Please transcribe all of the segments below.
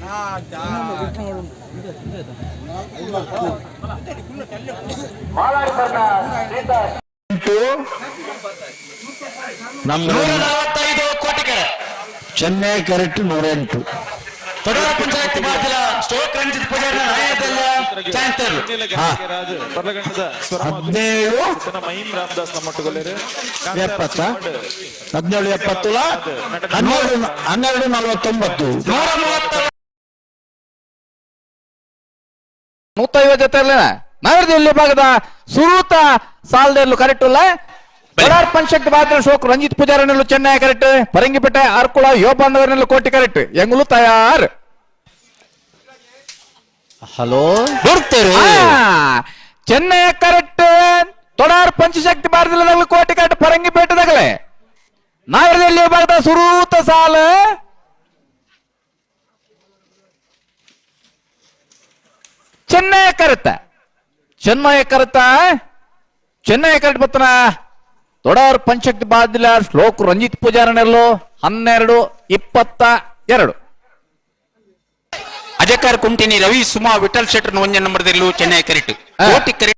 145 Kotikere. Chennai correct 108. ತೊಡರ panchayat ಬಾರ್ದಿಲ stroke Ranjith ಪೂಜಾರಿನ ನಾಯದಲ್ಲ ಚಾಂತರ್. 17 Mahim Ramdas ನಮ್ಮೊಟ್ಟುಗೊಲ್ಲೇರು. 70, 17 70, 12 12 49. 130. 150 ಜೊತೆ ಇರಲಿಲ್ಲ. ನಗರದಲ್ಲಿ ಭಾಗದ ಸುರೂತ ಸಾಲದಲ್ಲೂ ಕರೆಕ್ಟ್ ಅಲ್ಲ. ಬಡಾರ್ ಪಂಚಶಕ್ತಿ ಬಾದ್ರ ಶೋಕ್ ರಂಜಿತ್ ಪೂಜಾರನಲ್ಲೂ ಚೆನ್ನೈ ಕರೆಕ್ಟ್. ಪರಂಗಿಪೇಟೆ ಆರ್ಕುಳ ಯೋಬಾಂಧವರನಲ್ಲೂ ಕೋಟಿ ಕರೆಕ್ಟ್. ಎಂಗುಲು ತಯಾರ್. ಹಲೋ. ಬರ್ತಾರೆ. ಚೆನ್ನೈ ಕರೆಕ್ಟ್. ತೊಡಾರ್ ಪಂಚಶಕ್ತಿ ಬಾರದಿಲ್ಲದಾಗಲೂ ಕೋಟಿ ಕರೆಕ್ಟ್. ಪರಂಗಿಪೇಟೆದಾಗಲೇ ನಗರದಲ್ಲಿ ಭಾಗದ ಸುರೂತ ಸಾಲ ಚೆನ್ನೈ ಕರೆತ, ಚೆನ್ನೈ ಕರೆತ, ಚೆನ್ನೈ ಕರೆಕ್ಟ್ ಬತ್ತನ. ತೊಡಾರ್ ಪಂಚಶಕ್ತಿ ಬಾದಿಲ ಶ್ಲೋಕ್ ರಂಜಿತ್ ಪೂಜಾರನೆಲ್ಲೋ 12:22. ಅಜಕಾರ್ ಕುಂಟಿನಿ ರವಿ ಸುಮಾ ವಿಠಲ್ ಶೆಟ್ಟರ್ ಒಂಜೆ ನಂಬರ್ದಿಲ್ಲು ಚೆನ್ನೈ ಕರೆಕ್ಟ್. ಕೋಟಿ ಕರೆಕ್ಟ್.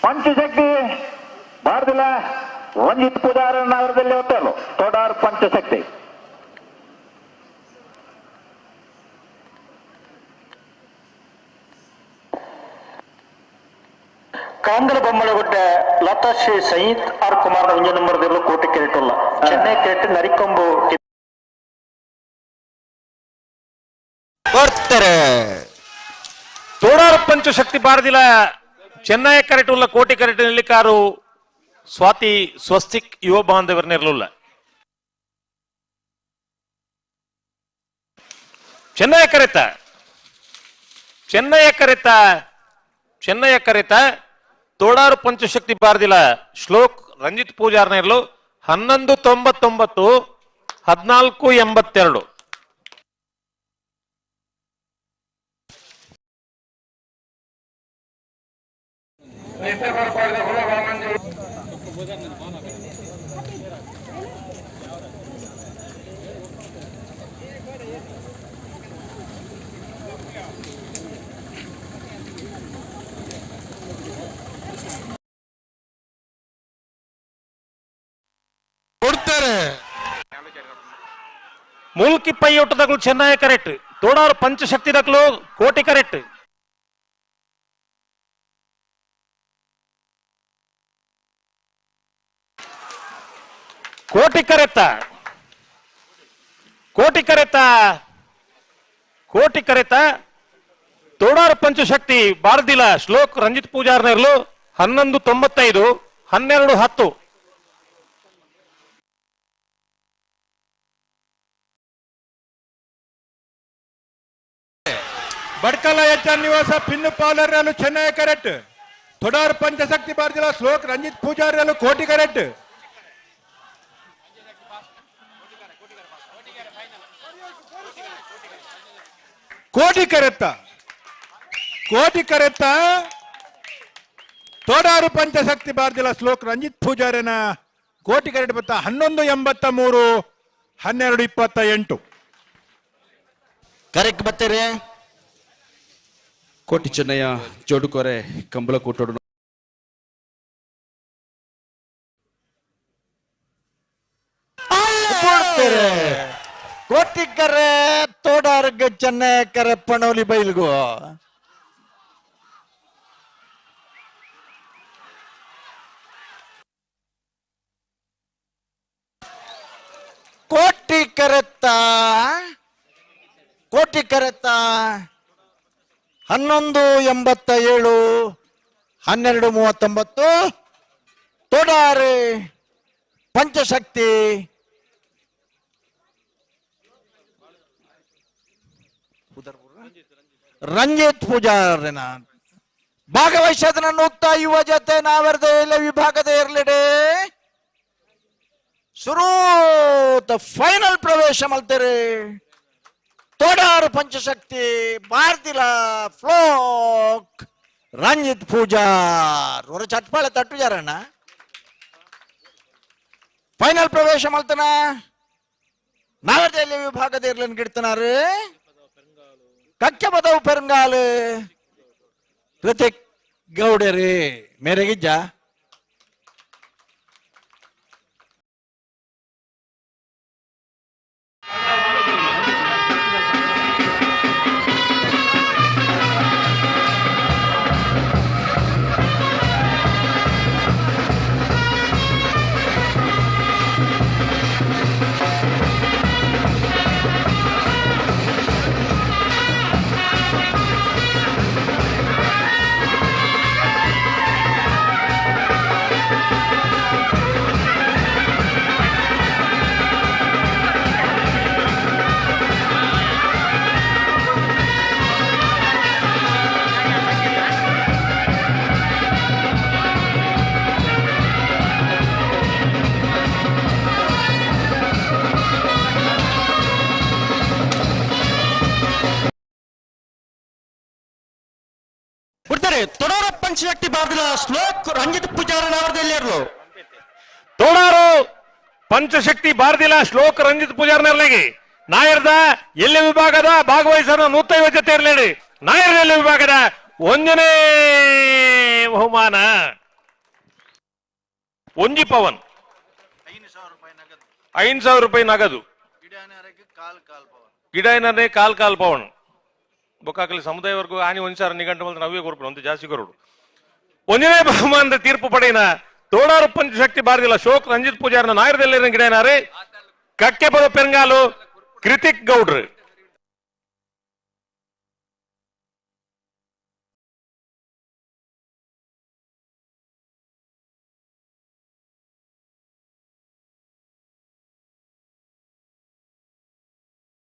ಪಂಚಶಕ್ತಿ ಭಾರತಿಲ ರಂಜಿತ್ ಪೂಜಾರ ನಗರದಲ್ಲಿ ಹೋಟೆಲ್ ತೋಡಾರ್ ಪಂಚಶಕ್ತಿ. ಕಾಂಗಲ ಬೊಮ್ಮಳಗುಡ್ಡೆ ಲತಾಶ್ರೀ ಸಯೀದ್ ಆರ್ ಕುಮಾರ್ ಒಂಜಿ ನಂಬರ್ ಕೋಟಿ ಕೆರೆಟುಲ್ಲ. ಚೆನ್ನೈ ಕೆರೆಟ್ ನರಿಕೊಂಬು. ಬರ್ತಾರೆ. ತೋಡಾರ್ ಪಂಚಶಕ್ತಿ ಬಾರದಿಲ ಚೆನ್ನೈ ಕರೆಕ್ಟ್ ಉಲ್ಲ. ಕೋಟಿ ಕರೆಕ್ಟ್ ನೆಲ್ಲಿಕಾರು ಸ್ವಾತಿ ಸ್ವಸ್ತಿಕ್ ಯುವ ಬಾಂಧವರ್ ನೆರಳುಲ್ಲ. ಚೆನ್ನೈ ಕರೆತ, ಚೆನ್ನೈ ಕರೆತ, ಚೆನ್ನೈ ಕರೆತ. ತೋಡಾರು ಪಂಚಶಕ್ತಿ ಬಾರದಿಲ ಶ್ಲೋಕ್ ರಂಜಿತ್ ಪೂಜಾರ್ನ ಇರಲು 11:99, 14:82. ಕೊಡ್ತಾರೆ. ಮೂಲ್ಕಿ ಪೈಯೋಟದಗಳು ಚೆನ್ನೈ ಕರೆಕ್ಟ್. ತೋಡಾರು ಪಂಚಶಕ್ತಿ ದಕ್ಲು ಕೋಟಿ ಕರೆಕ್ಟ್. ಕೋಟಿ ಕರೆತ, ಕೋಟಿ ಕರೆತ, ಕೋಟಿ ಕರೆತ. ತೋಡಾರು ಪಂಚಶಕ್ತಿ ಬಾರದಿಲ ಶ್ಲೋಕ್ ರಂಜಿತ್ ಪೂಜಾರ್ನರ್ಲು 11:95, 12:10. ಬಡ್ಕಲ ಎಚ್ ನಿವಾಸ ಪಿನ್ನು ಪಾಲರ್ರಲ್ಲೂ ಚೆನ್ನೈ ಕರೆಕ್ಟ್. ತೊಡಾರ್ ಪಂಚಶಕ್ತಿ ಬಾರ್ದಿಲ ಶ್ಲೋಕ್ ರಂಜಿತ್ ಪೂಜಾರ್ರಲ್ಲೂ ಕೋಟಿ ಕರೆಕ್ಟ್. ಕೋಟಿ ಕರೆತ್ತ, ಕೋಟಿ ಕರೆತ್ತ. ತೋಡಾರು ಪಂಚಶಕ್ತಿ ಬಾರ್ದಿಲ ಶ್ಲೋಕ್ ರಂಜಿತ್ ಪೂಜಾರಿನ ಕೋಟಿ ಕರೆಕ್ಟ್ ಬತ್ತ. 11:83, 12:28. ಕರೆಕ್ಟ್ ಬತ್ತೀರಿ. ಕೋಟಿ ಚೆನ್ನಯ್ಯ ಜೋಡುಕೊರೆ ಕಂಬಳ ಕೂಟೋಡು. ಕೊಡ್ತಾರೆ. ಕೋಟಿ ಕರೆ ತೋಡಾರ್ಗ ಚೆನ್ನೈ ಕರೆ ಪಣೋಲಿ ಬೈಲ್ಗು. ಕೋಟಿ ಕರೆತ್ತ, ಕೋಟಿ ಕರೆತ್ತ. 11:87, 12:39. ತೋಡಾರೆ ಪಂಚಶಕ್ತಿ. ರಂಜಿತ್ ಪೂಜಾರಿನ ಭಾಗವಹಿಸೋದನ್ನ ನುಗ್ತಾ ಯುವ ಜೊತೆ ನಾವರ್ದ ವಿಭಾಗದ ಇರಲಿಡೆ ಶುರೂತ ಫೈನಲ್ ಪ್ರವೇಶ ಮಲ್ತಾರೆ. ತೋಡಾರು ಪಂಚಶಕ್ತಿ ಭಾರತಿಲ ಫ್ಲೋಕ್ ರಂಜಿತ್ ಪೂಜಾರ್ ஒரு ಚಟ್ಪಾಳೆ ತಟ್ಟುಜಾರಣ್ಣ. ಫೈನಲ್ ಪ್ರವೇಶ ಮಲ್ತನ ನಾಗರದೆಲ್ಲಿ ವಿಭಾಗದ ಇರ್ಲನ್ ಗಿಡ್ತನಾರು ಕಕ್ಕೆ ಬದವು ಪೆರಂಗಾಲು ಕೃತಿಕ್ ಗೌಡರಿ ಮೇರೆಗಿಜ್ಜ. ಬಿಡ್ತಾರೆ ತೊಡೋರ ಪಂಚಶಕ್ತಿ ಬಾರ್ದಿಲ ಶ್ಲೋಕ್ ರಂಜಿತ್ ಪೂಜಾರನ ಅವರದೆಲ್ಲಿರಲು. ತೋಡಾರು ಪಂಚಶಕ್ತಿ ಬಾರ್ದಿಲ ಶ್ಲೋಕ ರಂಜಿತ್ ಪೂಜಾರ್ನರ್ಲಿಗೆ ನಾಯರ್ದ ಎಲ್ಲಿ ವಿಭಾಗದ ಭಾಗವಹಿಸೋಣ 150 ಜೊತೆ ಇರಲೇಡಿ. ನಾಯರ್ದ ಎಲ್ಲಿ ವಿಭಾಗದ ಒಂದನೇ ಬಹುಮಾನ ಒಂಜಿ ಪವನ್ 5,000 ರೂಪಾಯಿ ನಗದು, ಗಿಡ ಏನಾರೆ ಕಾಲ್ ಕಾಲ್ ಪವನ್. ಬೊಕ್ಕಾಕಲಿ ಸಮುದಾಯವರೆಗೂ ಆನಿ ಒಂದ್ ಸಾವಿರ ನಿಘಂಟು ಬಂದ್ರೆ ನಾವೇ ಕೊರ್ಪು ಅಂತ ಜಾಸ್ತಿ ಕೊರಡು. ಒಂದನೇ ಬಹುಮಾನದ ತೀರ್ಪು ಪಡೆಯಿನ ತೋಡಾರು ಪಂಚಶಕ್ತಿ ಬಾರದಿಲ್ಲ ಶೋಕ್ ರಂಜಿತ್ ಪೂಜಾರನ ನಾಯರದಲ್ಲಿ ಗಿಡನಾರೆ ಕಕ್ಕೆ ಪದ ಪೆರಂಗಾಲು ಕೃತಿಕ್ ಗೌಡ್ರು.